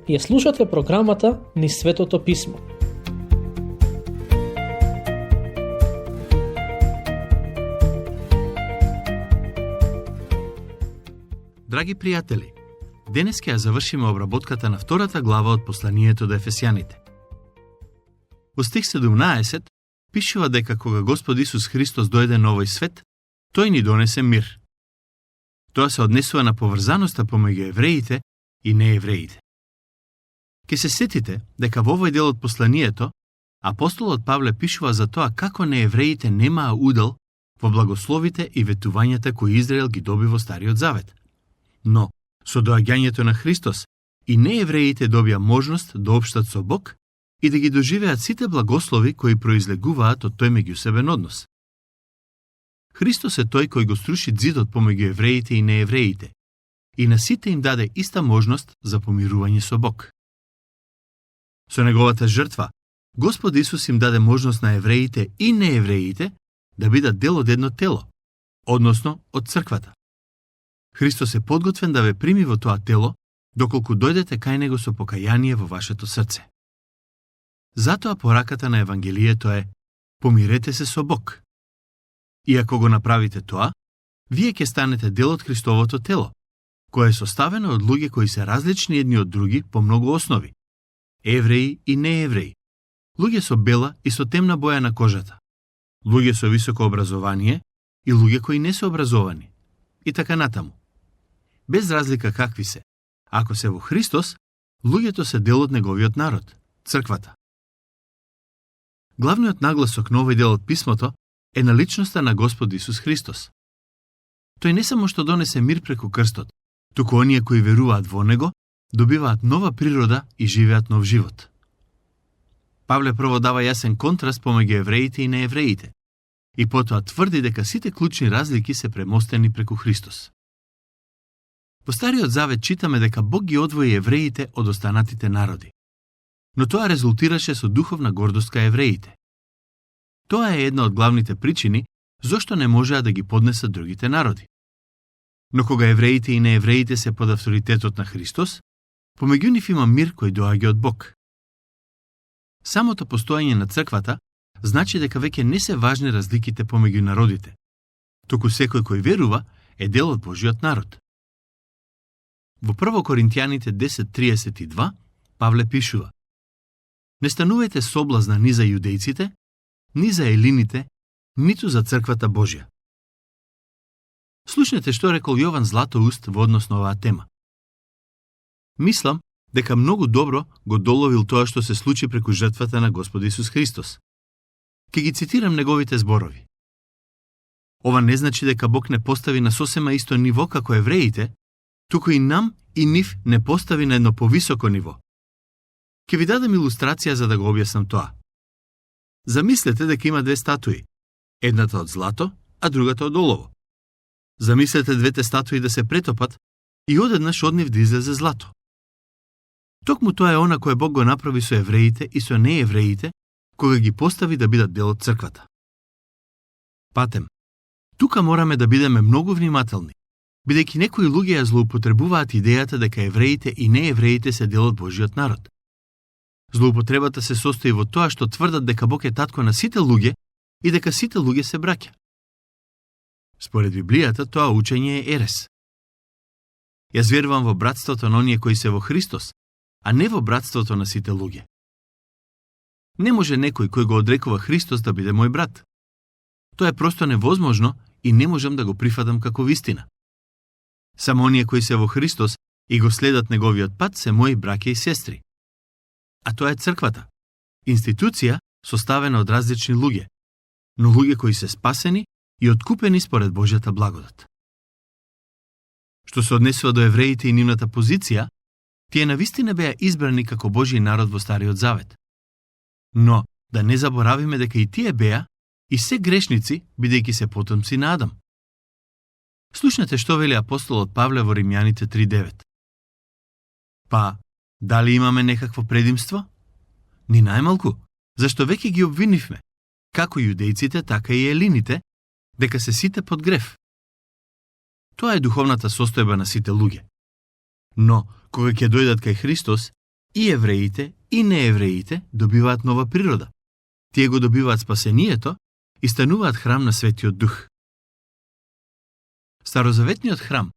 Ја слушате програмата Низ Светото Писмо. Драги пријатели, денес ќе ја завршиме обработката на втората глава од посланието до Ефесјаните. Во стих 17 пишува дека кога Господ Исус Христос дојде на овој свет, тој ни донесе мир. Тоа се однесува на поврзаноста помеѓу евреите и неевреите. Ке се сетите дека во овој дел од посланието апостолот Павле пишува за тоа како неевреите немаа удел во благословите и ветувањата кои Израел ги доби во Стариот Завет. Но, со доаѓањето на Христос, и неевреите добија можност да општат со Бог и да ги доживеат сите благослови кои произлегуваат од тој меѓусебен однос. Христос е тој кој го струши ѕидот помеѓу евреите и неевреите и на сите им даде иста можност за помирување со Бог. Со неговата жртва, Господ Исус им даде можност на евреите и неевреите да бидат дел од едно тело, односно од црквата. Христос е подготвен да ве прими во тоа тело, доколку дојдете кај него со покаяние во вашето срце. Затоа пораката на Евангелието е: помирете се со Бог. И ако го направите тоа, вие ќе станете дел од Христовото тело, кое е составено од луѓе кои се различни едни од други по многу основи. Евреи и неевреи, луѓе со бела и со темна боја на кожата, луѓе со високо образование и луѓе кои не се образовани, и така натаму. Без разлика какви се, ако се во Христос, луѓето се дел од неговиот народ, црквата. Главниот нагласок на овој дел од писмото е на личноста на Господ Исус Христос. Тој не само што донесе мир преку крстот, туку оние кои веруваат во него, добиваат нова природа и живеат нов живот. Павле прво дава јасен контраст помеѓу евреите и неевреите, и потоа тврди дека сите клучни разлики се премостени преку Христос. Во Стариот Завет читаме дека Бог ги одвои евреите од останатите народи, но тоа резултираше со духовна гордост кај евреите. Тоа е една од главните причини зошто не можеа да ги поднесат другите народи. Но кога евреите и неевреите се под авторитетот на Христос, помеѓу нив има мир кој доаѓа од Бог. Самото постоење на црквата значи дека веќе не се важни разликите помеѓу народите, туку секој кој верува е дел од Божиот народ. Во 1 Коринтијаните 10:32 Павле пишува: не станувајте соблазна ни за јудејците, ни за елините, ниту за црквата Божја. Слушнете што рекол Јован Златоуст во однос на оваа тема. Мислам дека многу добро го доловил тоа што се случи преку жртвата на Господ Исус Христос. Ке ги цитирам неговите зборови. Ова не значи дека Бог не постави на сосема исто ниво како евреите, туку и нам и нив не постави на едно повисоко ниво. Ке ви дадам илустрација за да го објаснам тоа. Замислете дека има две статуи, едната од злато, а другата од олово. Замислете двете статуи да се претопат и одеднаш од нив да излезе злато. Токму тоа е она кое Бог го направи со евреите и со неевреите, кога ги постави да бидат дел од црквата. Патем, тука мораме да бидеме многу внимателни, бидејќи некои луѓе ја злоупотребуваат идејата дека евреите и неевреите се дел од Божиот народ. Злоупотребата се состои во тоа што тврдат дека Бог е татко на сите луѓе и дека сите луѓе се браќа. Според Библијата, тоа учење е ерес. Јас верувам во братството на оние кои се во Христос, а не во братството на сите луѓе. Не може некој кој го одрекува Христос да биде мој брат. Тоа е просто невозможно и не можам да го прифатам како вистина. Само оние кои се во Христос и го следат неговиот пат се мои браќа и сестри. А тоа е црквата, институција составена од различни луѓе, но луѓе кои се спасени и откупени според Божјата благодат. Што се однесува до евреите и нивната позиција, тие навистина беа избрани како Божји народ во Стариот Завет. Но да не заборавиме дека и тие беа и се грешници, бидејќи се потомци на Адам. Слушнете што вели апостолот Павле во Римјаните 3:9. Па, дали имаме некакво предимство? Ни најмалку, зашто веќе ги обвинивме, како јудејците, така и елините, дека се сите под грев. Тоа е духовната состојба на сите луѓе. Но, кога ќе дојдат кај Христос, и евреите, и неевреите добиваат нова природа. Тие го добиваат спасението и стануваат храм на Светиот Дух. Старозаветниот храм,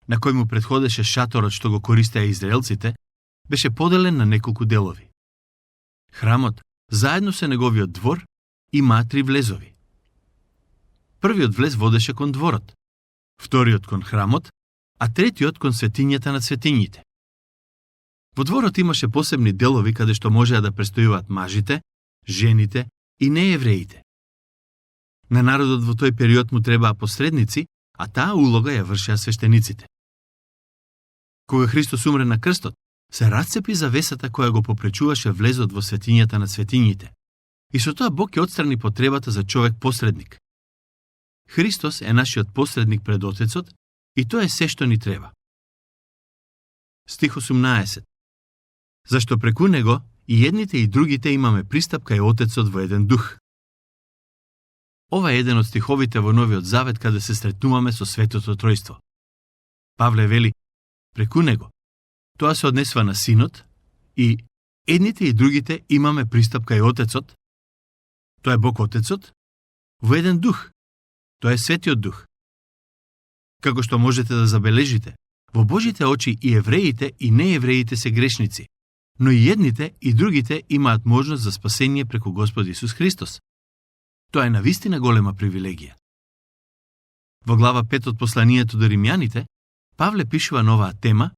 на кој му претходеше шаторот што го користеа израелците, беше поделен на неколку делови. Храмот, заедно со неговиот двор, имаа 3 влезови. Првиот влез водеше кон дворот, вториот кон храмот, а третиот кон светињата на светињите. Во дворот имаше посебни делови каде што можеа да престојуваат мажите, жените и неевреите. На народот во тој период му требаа посредници, а таа улога ја вршеа свештениците. Кога Христос умре на крстот, се расцепи завесата која го попречуваше влезот во светињата на светињите. И со тоа Бог ќе отстрани потребата за човек-посредник. Христос е нашиот посредник пред Отецот и тоа е се што ни треба. Стих 18. Зашто преку него и едните и другите имаме пристап кај Отецот во еден дух. Ова е еден од стиховите во Новиот Завет каде се сретнуваме со Светото Тројство. Павле вели, преку него. Тоа се однесува на Синот и едните и другите имаме пристап кај Отецот. Тоа е Бог Отецот во еден дух. Тоа е Светиот Дух. Како што можете да забележите, во Божите очи и евреите и неевреите се грешници, но и едните и другите имаат можност за спасение преку Господ Исус Христос. Тоа е навистина голема привилегија. Во глава 5 од посланието до Римјаните, Павле пишува на оваа тема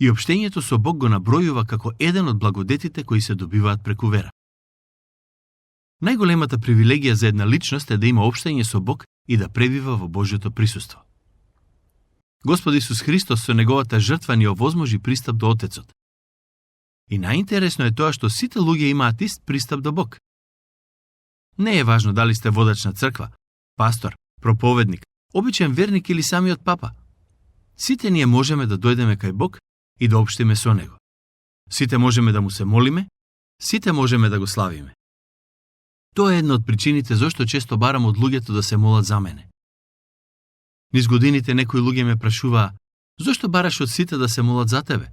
и општењето со Бог го набројува како еден од благодетите кои се добиваат преку вера. Најголемата привилегија за една личност е да има општење со Бог и да пребива во Божјото присуство. Господ Исус Христос со неговата жртва ни овозможи пристап до Отецот. И најинтересно е тоа што сите луѓе имаат ист пристап до Бог. Не е важно дали сте водач на црква, пастор, проповедник, обичен верник или самиот папа. Сите ние можеме да дојдеме кај Бог и да општиме со Него. Сите можеме да му се молиме, сите можеме да го славиме. Тоа е една од причините зашто често барам од луѓето да се молат за мене. Низ годините некои луѓе ме прашуваа, зошто бараш од сите да се молат за тебе?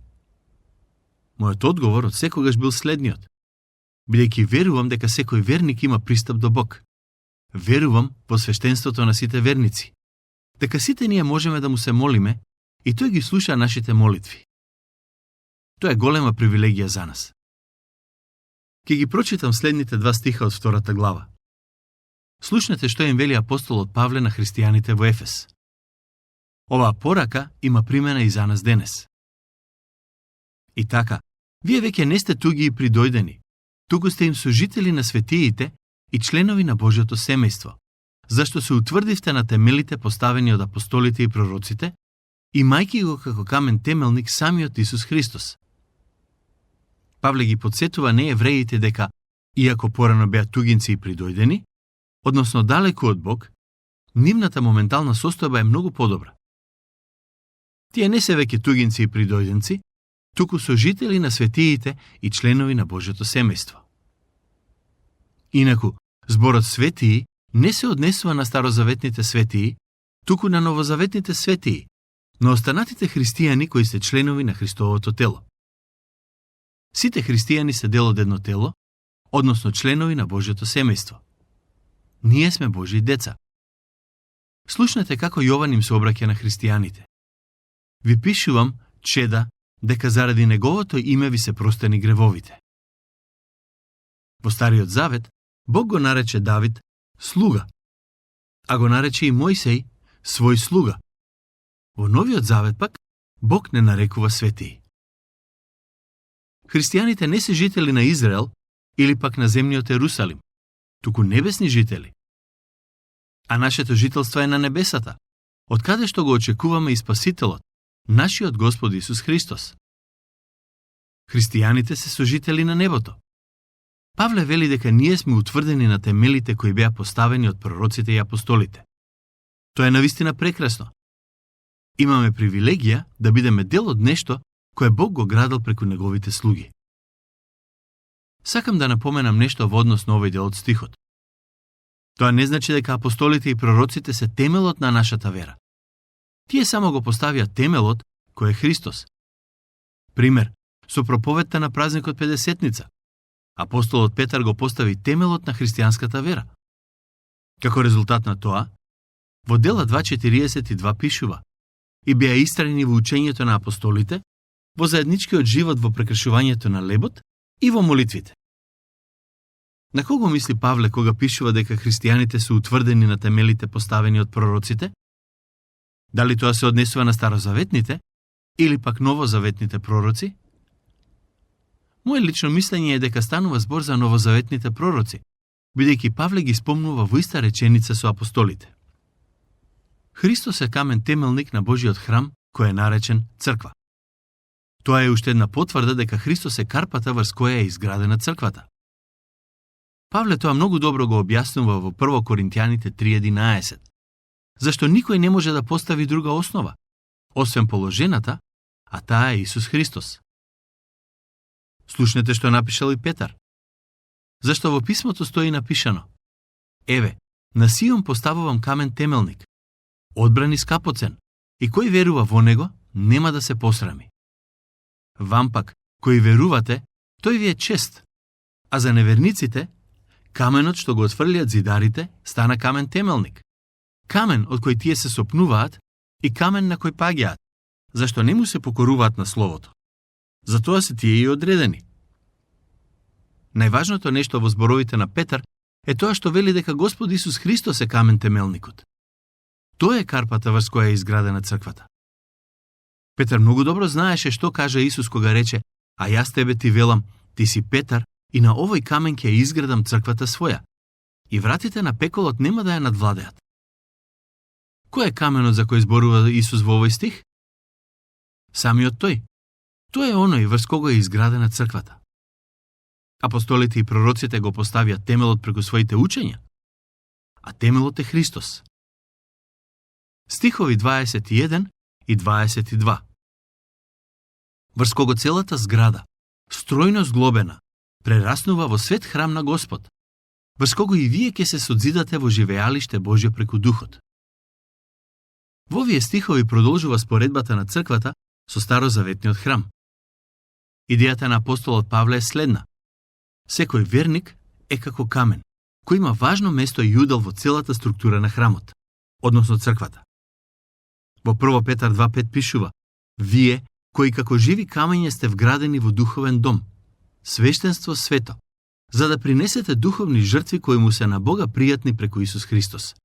Мојот одговор од секогаш бил следниот. Бидејќи верувам дека секој верник има пристап до Бог. Верувам во свештенството на сите верници. Дека сите ние можеме да му се молиме и тој ги слуша нашите молитви. Тоа е голема привилегија за нас. Ке ги прочитам следните 2 стиха од 2 глава. Слушнете што им вели апостолот Павле на христијаните во Ефес. Оваа порака има примена и за нас денес. И така, вие веќе не сте туги и придојдени, туку сте им сожители на светиите и членови на Божјото семејство, зашто се утврдивте на темелите поставени од апостолите и пророците, имајќи го како камен темелник самиот Исус Христос. Павле ги подсетува неевреите дека, иако порано беа тугинци и придојдени, односно далеку од Бог, нивната моментална состојба е многу подобра. Тие не се веќе тугинци и придојденци, туку сожители на светиите и членови на Божјото семејство. Инаку, зборот светии не се однесува на старозаветните светии, туку на новозаветните светии, на останатите христијани кои се членови на Христовото тело. Сите христијани се дел од едно тело, односно членови на Божјото семејство. Ние сме Божји деца. Слушнете како Јован им се обраќа на христијаните. Ви пишувам, чеда, дека заради неговото име ви се простени гревовите. Во Стариот Завет, Бог го нарече Давид слуга, а го нарече и Мојсей свој слуга. Во Новиот Завет пак, Бог не нарекува светии. Христијаните не се жители на Израел или пак на земниот Ерусалим, туку небесни жители. А нашето жителство е на небесата, од каде што го очекуваме и Спасителот, нашиот Господ Исус Христос. Христијаните се сожители на небото. Павле вели дека ние сме утврдени на темелите кои беа поставени од пророците и апостолите. Тоа е навистина прекрасно. Имаме привилегија да бидеме дел од нешто кое Бог го градил преку неговите слуги. Сакам да напоменам нешто во однос на овој дел од стихот. Тоа не значи дека апостолите и пророците се темелот на нашата вера. Тие само го поставија темелот кој е Христос. Пример, со проповедта на празникот Педесетница. Апостолот Петар го постави темелот на христијанската вера. Како резултат на тоа, во дела 2.42 пишува: и беа истрајни во учењето на апостолите, во заедничкиот живот во прекршувањето на лебот и во молитвите. На кого мисли Павле кога пишува дека христијаните се утврдени на темелите поставени од пророците? Дали тоа се однесува на старозаветните или пак новозаветните пророци? Моje лично мислење е дека станува збор за новозаветните пророци, бидејќи Павле ги спомнува во иста реченица со апостолите. Христос е камен темелник на Божиот храм, кој е наречен црква. Тоа е уште една потврда дека Христос е карпата врз која е изградена црквата. Павле тоа многу добро го објаснува во 1 Коринтијаните 3.11. Зашто никој не може да постави друга основа, освен положената, а таа е Исус Христос. Слушнете што напишал и Петар. Зашто во писмото стои напишано: еве, на Сион поставувам камен темелник, одбран и скапоцен, и кој верува во него, нема да се посрами. Вам пак, кои верувате, тој ви е чест, а за неверниците, каменот што го отфрлиат зидарите, стана камен темелник. Камен од кој тие се сопнуваат и камен на кој паѓаат, зашто не му се покоруваат на словото. Затоа се тие и одредени. Најважното нешто во зборовите на Петар е тоа што вели дека Господ Исус Христос е камен темелникот. Тоа е карпата врз која е изградена црквата. Петар многу добро знаеше што кажа Исус кога рече: а јас тебе ти велам, ти си Петар, и на овој камен ќе изградам црквата своја, и вратите на пеколот нема да ја надвладеат. Кој е каменот за кој зборува Исус во овој стих? Самиот тој. Тој е оној врз кого е изградена црквата. Апостолите и пророците го поставија темелот преку своите учења, а темелот е Христос. Стихови 21 и 22. Врз кого целата зграда, стројно зглобена, прераснува во свет храм на Господ, врз кого и вие ќе се содзидате во живеалиште Божје преку Духот. Во овие стихови продолжува споредбата на црквата со старозаветниот храм. Идејата на апостолот Павле е следна: секој верник е како камен, кој има важно место и удел во целата структура на храмот, односно црквата. Во 1 Петар 2.5 пишува: вие, кои како живи камења сте вградени во духовен дом, свештенство свето, за да принесете духовни жртви кои му се на Бога пријатни преку Исус Христос.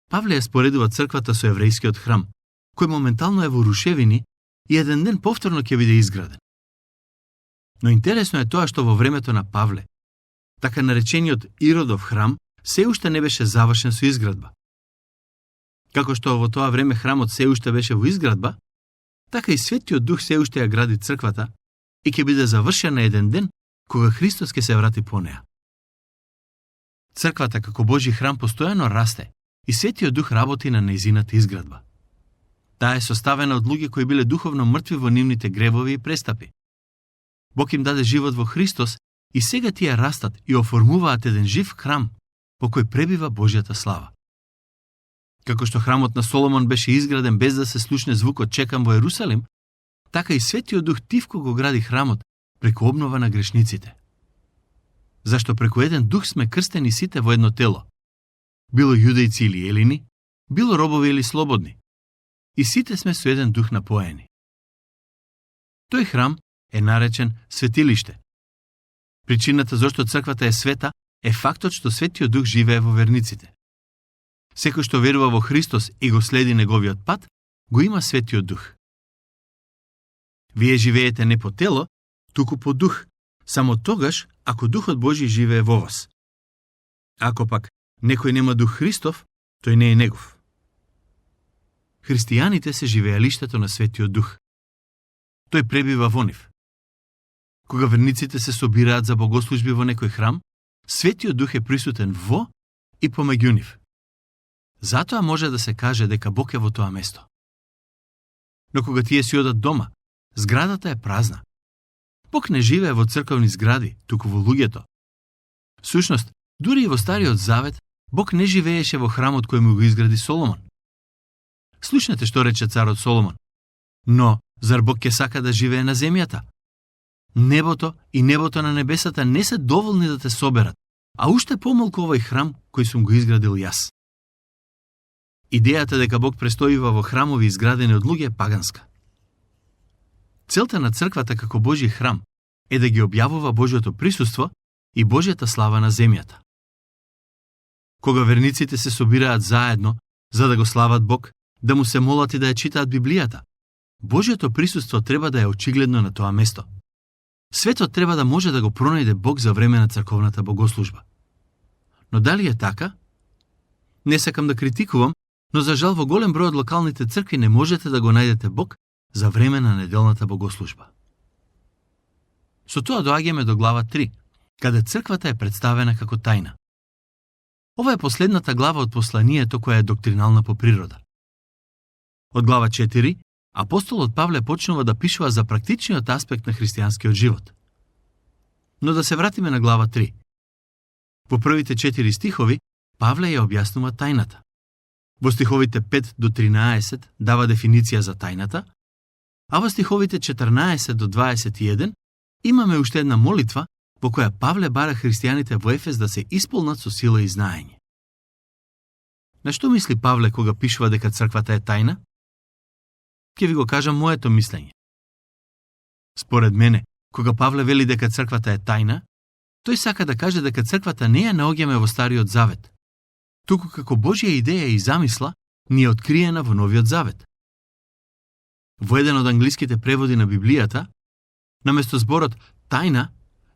Павле ја споредува црквата со еврејскиот храм, кој моментално е во рушевини и еден ден повторно ќе биде изграден. Но интересно е тоа што во времето на Павле, така наречениот Иродов храм се уште не беше завршен со изградба. Како што во тоа време храмот се уште беше во изградба, така и Светиот Дух се уште ја гради црквата и ќе биде завршена еден ден кога Христос ќе се врати по неа. Црквата како Божји храм постојано расте и Светиот Дух работи на нејзината изградба. Таа е составена од луѓе кои биле духовно мртви во нивните гревови и престапи. Бог им даде живот во Христос и сега тие растат и оформуваат еден жив храм во кој пребива Божјата слава. Како што храмот на Соломон беше изграден без да се слушне звукот чекам во Ерусалим, така и Светиот Дух тивко го гради храмот преку обнова на грешниците. Зашто преку еден дух сме крстени сите во едно тело, било јудејци или елини, било робови или слободни, и сите сме со еден дух напоени. Тој храм е наречен светилиште. Причината зашто црквата е света е фактот што Светиот Дух живее во верниците. Секој што верува во Христос и го следи неговиот пат, го има Светиот Дух. Вие живеете не по тело, туку по дух, само тогаш ако Духот Божји живее во вас. Ако пак некој нема Дух Христов, тој не е негов. Христијаните се живеалиштето на Светиот Дух. Тој пребива во нив. Кога верниците се собираат за богослужби во некој храм, Светиот Дух е присутен во и помеѓу нив. Затоа може да се каже дека Бог е во тоа место. Но кога тие си одат дома, зградата е празна. Бог не живее во црковни згради, туку во луѓето. Всушност, дури и во Стариот Завет, Бог не живееше во храмот кој му го изгради Соломон. Слушнете што рече царот Соломон. Но, Зар Бог ќе сака да живее на земјата? Небото и небото на небесата не се доволни да те соберат, а уште помалку овој храм кој сум го изградил јас. Идејата дека Бог престојува во храмови изградени од луѓе е паганска. Целта на црквата како Божји храм е да ги објавува Божјото присуство и Божјата слава на земјата. Кога верниците се собираат заедно за да го слават Бог, да му се молат и да ја читаат Библијата, Божјото присуство треба да е очигледно на тоа место. Светот треба да може да го пронајде Бог за време на црковната богослужба. Но дали е така? Не сакам да критикувам, но за жал во голем број од локалните цркви не можете да го најдете Бог за време на неделната богослужба. Со тоа доаѓаме до глава 3, каде црквата е представена како тајна. Ова е последната глава од посланието која е доктринална по природа. Од глава 4, апостолот Павле почнува да пишува за практичниот аспект на христијанскиот живот. Но да се вратиме на глава 3. Во првите 4 стихови, Павле ја објаснува тајната. Во стиховите 5 до 13 дава дефиниција за тајната, а во стиховите 14 до 21 имаме уште една молитва во која Павле бара христијаните во Ефес да се исполнат со сила и знаење. На што мисли Павле кога пишува дека црквата е тајна? Ке ви го кажам моето мислење. Според мене, кога Павле вели дека црквата е тајна, тој сака да каже дека црквата не ја наоѓаме во Стариот Завет, туку како Божја идеја и замисла ни е откриена во Новиот Завет. Во еден од англиските преводи на Библијата, наместо зборот тајна,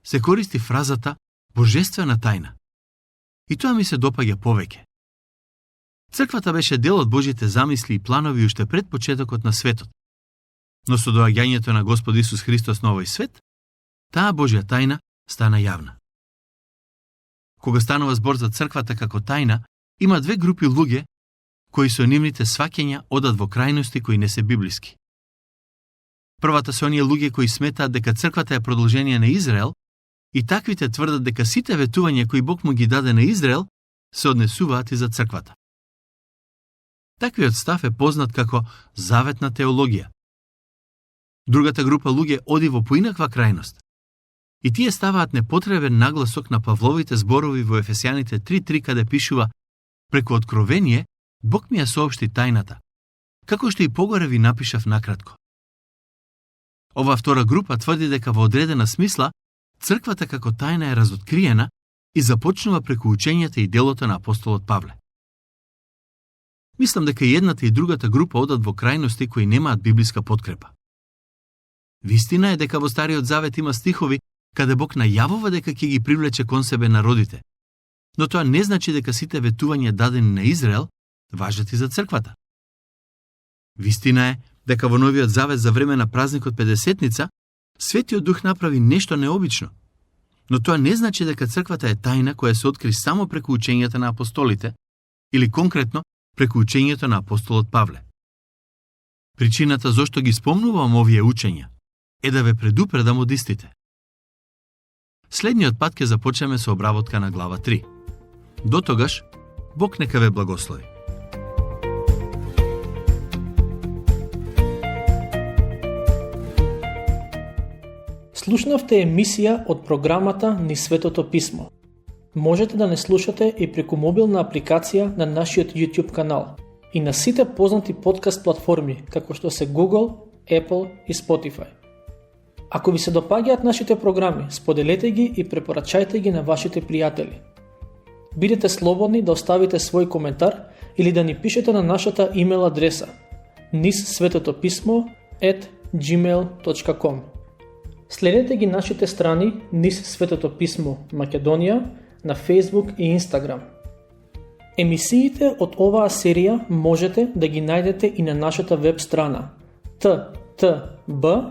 се користи фразата божествена тајна. И тоа ми се допаѓа повеќе. Црквата беше дел од Божите замисли и планови уште пред почетокот на светот. Но со доаѓањето на Господ Исус Христос на овој свет, таа Божја тајна стана јавна. Кога станува збор за црквата како тајна, има две групи луѓе кои со нивните сваќања одат во крајности кои не се библиски. Првата се оние луѓе кои сметаат дека црквата е продолжение на Израел и таквите тврдат дека сите ветувања кои Бог му ги даде на Израел се однесуваат и за црквата. Таквиот став е познат како заветна теологија. Другата група луѓе оди во поинаква крајност. И тие ставаат непотребен нагласок на Павловите зборови во Ефесјаните 3.3 каде пишува: преку откровение Бог ми ја соопшти тајната, како што и погоре ви напишав накратко. Ова втора група тврди дека во одредена смисла црквата како тајна е разоткриена и започнува преку учењата и делото на апостолот Павле. Мислам дека и едната и другата група одат во крајности кои немаат библиска подкрепа. Вистина е дека во Стариот Завет има стихови каде Бог најавува дека ќе ги привлече кон себе народите, но тоа не значи дека сите ветувања дадени на Израел важат и за црквата. Вистина е дека во Новиот Завет за време на празникот Педесетница Светиот Дух направи нешто необично, но тоа не значи дека црквата е тајна која се откри само преку учењата на апостолите или конкретно преку учењето на апостолот Павле. Причината зошто ги спомнувам овие учења е да ве предупредам од истите. Следниот пат ќе започнеме со обработка на глава 3. До тогаш, Бог нека ве благослови. Слушнавте емисија од програмата Ни Светото Писмо. Можете да не слушате и преку мобилна апликација на нашиот YouTube канал и на сите познати подкаст платформи, како што се Google, Apple и Spotify. Ако ви се допаѓаат нашите програми, споделете ги и препорачајте ги на вашите пријатели. Бидете слободни да оставите свој коментар или да ни пишете на нашата имейл адреса nissvetotopismo@gmail.com. Следете ги нашите страни Низ Светото Писмо Македонија на Facebook и Instagram. Емисиите од оваа серија можете да ги најдете и на нашата веб страна ttb.twr.org.